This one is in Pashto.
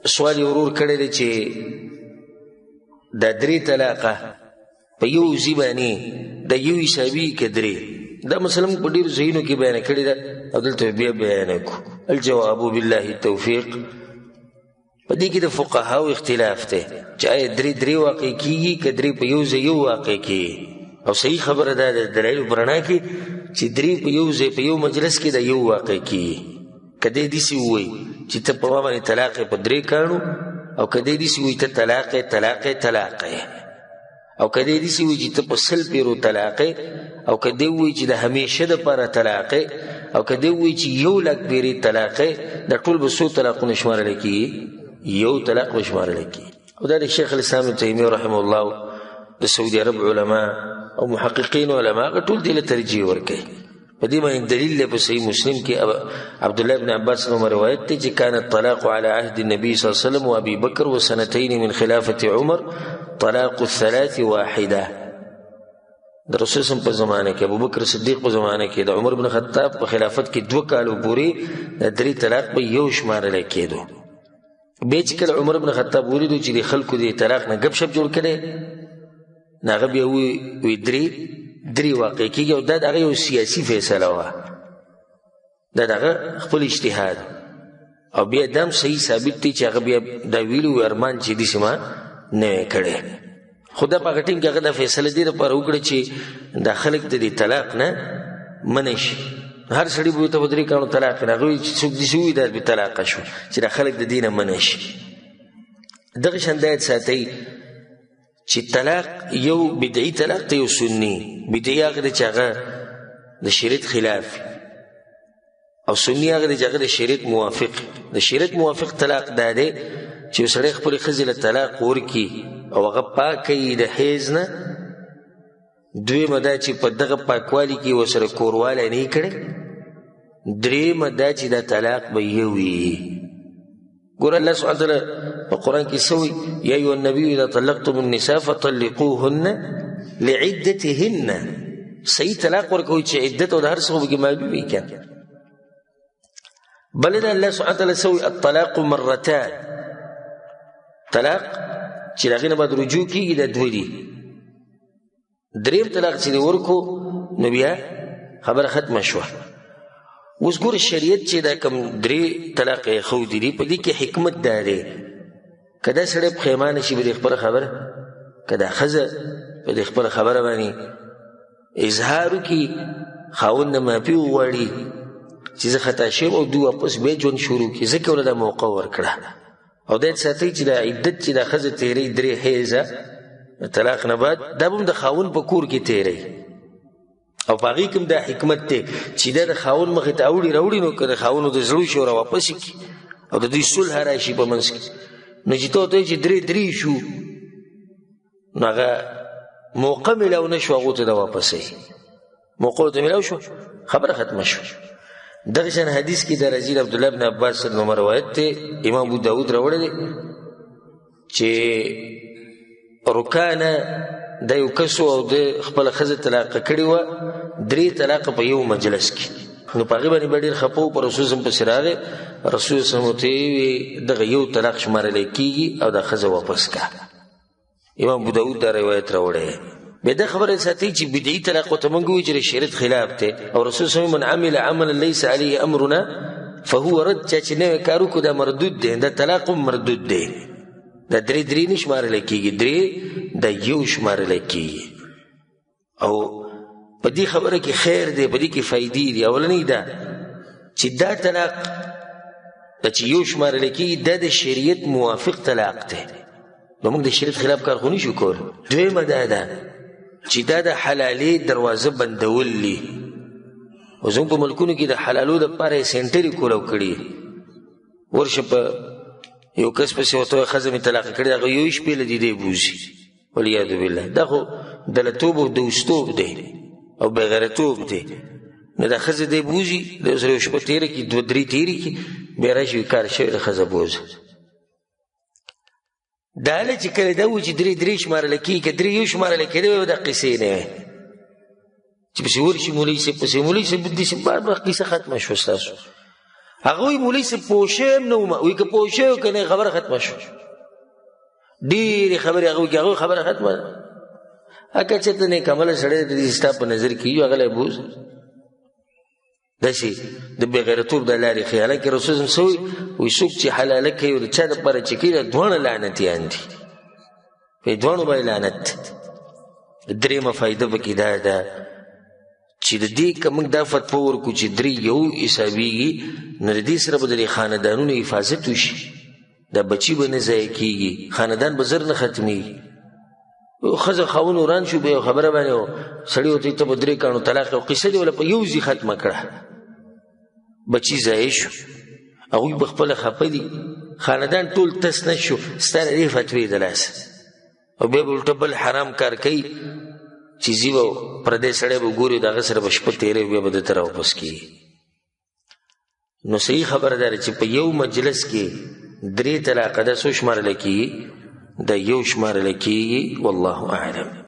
سوال یې ورور کړی دی چې دا درې طلاقه په یو ځي باندې د یو حسابي که درې، دا مسله موږ په ډېرو ځایونو کې بیانه کړې ده او دلته بیا بیانه کړو. الجواب بالله التوفیق. په دې کې د فقهاو اختلاف دی چې آیا درې درې واقع کېږي که درې په یو ځای یو واقع کېږي. او صحیح خبره دا ده دلایلو په رڼا کې چې درې په یو ځای په یو مجلس کې د یو واقع کېږي. که دی داسې ووایي چې ته په ما باندې طلاق یې په درې کاڼو، او که دی داسې ووایي ته طلاق یې طلاق یې طلاق یې، او که دی داسې ووایي چې ته په 100 پیرو طلاق یې، او که دی ووایي چې د همیشه دپاره طلاق یې، او که دی ووایي چې 1 لک پیرې طلاق یې، دا ټول به څو طلاقونه شمارل کېږي؟ یو طلاق به شمارل کېږي. او دا د شیخ الاسلام ابن تیمیه رحمه الله، د سعودي عرب علما او محققین علما هغه ټول دې له ترجیح ورکوي. په دې باندې دلیل دی په صحیح مسلم کې عبد الله بن عباس نوم روایت دی چې کان الطلاق على عهد النبي صلی الله علیه وسلم وابي بکر وسنتين من خلافة عمر طلاق الثلاث واحدة. د رسول صلی په زمانه کې، ابو بکر صدیق په زمانه کې، د عمر بن خطاب په خلافت کې 2 کالو پورې د درې طلاق په یو شمارل کېدو. بیا چې کله عمر بن خطاب ولیدو چې د خلکو د طلاق نه ګپ شپ جوړ کړی، نو هغه بیا وی درې درې واقع کېږي. او دا د هغه یو سیاسي فیصله وه، دا د هغه خپل اجتهاد. او بیا دا هم صحیح ثابت دی چې هغه بیا دا ویلي وو ارمان چې داسې ما نه وی کړی. خو دا په هغه ټیم کې هغه دا فیصله دې لپاره وکړه چې دا خلک د دې طلاق نه منع شي. هر سړي به ورته په درې کاڼو طلاق نه، هغه وایي چې څوک داسې ووایي دا بې طلاقه شو، چې دا خلک د دې نه منع شي. دغه شان دا یاد ساتئ چې طلاق یو بدعي طلاق دی، یو سني. بدعي هغه دی چې هغه د شریعت خلاف وي، او سني هغه دی چې هغه د شریعت موافق. د شریعت موافق طلاق دا دی چې یو سړی خپلې ښځې له طلاق ورکړي او هغه پاکه یي د حیض نه. دویمه دا چې په دغه پاکوالي کې ورسره کوروالی نه یي کړی. درېیمه دا چې دا طلاق به یو وي. ګوره الله سبحانه وتعالی په قرآن کې څه وایي؟ یا ایها النبي اذا طلقتم النساء فطلقوهن لعدتهن. صحیح طلاق ورکوي چې عدت او د هر څه خو پکې معلوم وي که نه. بل دا الله سبحانه وتعالی څه وایي؟ الطلاق مرتان. طلاق چې د هغې نه بعد رجوع کېږي دا دوه دي. دریم طلاق چې دی ورکو نو بیا خبره ختمه شوه. اوس ګوره شریعت چې دا کوم درې طلاق یې ښودلي دي، په دې کې حکمت دا دی که دا سړی پښیمانه شي په دې خپله خبره، که دا ښځه په دې خپله خبره باندې اظهار وکړي، خاوند نه معافي وغواړي چې زه خطا شوم او دوی واپس بیا ژوند شروع کړي، ځکه ورله دا موقع ورکړه. او دا یې ساتئ چې دا عدت چې دا ښځه تېروي درې حیضه طلاق نه بعد، دا به هم د خاوند په کور کې تېروي. او په هغې کې هم دا حکمت دی چې دا د خاوند مخې ته اوړي راوړي، نو که د خاوندو د زړه شي را واپس یې کړي او د دوی صلح راشي په منځ کې. نو چې ته ورته وایې چې درې درې شو، نو هغه موقع میلاو نه شوه هغو ته د واپسۍ موقع ورته میلاو شوه، خبره ختمه شوه. دغه شان حدیث کې د راځي د عبدالله بن عباس نوم روایت دی، امام ابو داود راوړی دی چې رکانه دا یو کس و او ده خپله ښځه طلاقه کړې وه، درې طلاقه په یو مجلس کې. نو په هغې باندې به ډېر خفه و، په رسول صم پسې راغی، رسول صم ورته یې وویل دغه یو طلاق شمارلی کېږي او دا ښځه واپس کړه. امام ابو داود دا روایت راوړی. بیا دا خبره ساتي چې بدعي طلاق ورته موږ ووایو چې د شریعت خلاف دی، او رسول صم من عمل عملا ليس عليه امرنا فهو رد، چا چې نوی کار وکړو دا مردود دی، دا طلاق هم مردود دی. دا درې درې نه شمارل کېږي، درې دا یو شمارل کېږي. او په دې خبره کې خیر دی، په دې کې فایدې دي. اولنۍ دا چې دا طلاق دا چې یو شمارل کېږي دا د شریعت موافق طلاق دی، نو موږ د شریعت خلاف کار خو نشو کولی. دویمه دا ده چې دا د حلالې دروازه بندول دي، او زموږ په ملکونو کې د حلالو دپاره یې سینټرې کولاو کړي. ورشه په یو کس پسې ورته وایي ښځه مې طلاقه کړې، هغه یو شپې له دې دی بوځي، والعیاذ بالله. دا خو دلتوب او دوستوب دی او بېغیرتوب دی. نو دا ښځه دی بوځي، د سره یو شپه تېره کړي، دوه درې تېرې کړي، بیا راشي وایي کار شوی دی، ښځه بوځه. دا هله چې کله دا و چې درې درې شمارل کېږي، که درې یو شمارل کېدی وای دا قصې نه وای چې پسې ورشي مولوي صاحب پسې مولوي صاحب داسې بار بار قصه ختمه شوه ستاسو. هغه وایي مولوي صاحب پوه شوی هم نه وم. وایي که پوه شوی که نه خبره ختمه شوه. ډېرې خبرې هغه وکړي، هغه خبره ختمه ده. که چېرته نیک عمله سړی د دې ستا په نظر کې وي، هغه له یې بوځه. داسې د بېغیرتوب د لارې ښیي. حالانکه رسول الله څه وایي؟ وایي څوک چې حلاله کوي او د چا دپاره چې کوي، دا دواړه لعنتیان دي، په دواړو باندې لعنت دی. درېیمه فایده پکې دا ده چې د دې که موږ دا فتوا ورکړو چې درې یو حسابېږي، نو د دې سره به د دې خاندانونو حفاظت وشي، دا بچي به نه ضایع کېږي، خاندان به زر نه ختمېږي. ښځه خاوند وران شو، بیا یو خبره باندې و سړي ورته وایي ته به درې کاڼو طلاق، او قصه دې وله په یو ځای ختمه کړه، بچي ضایع شو، هغوی به خپله خفه دي، خاندان ټول تس نه شو ستا د دې فتوې د لاسه. او بیا به الټه بل حرام کار کوي چې ځي به پردی سړی به ګوري، د هغه سره به شپه تېروي، بیا به ده ته راواپس کېږي. نو صحیح خبره ده چې په یو مجلس کې درې طلاقه ده، څو شمارل کېږي؟ د یو شمارل کېږي. والله اعلم.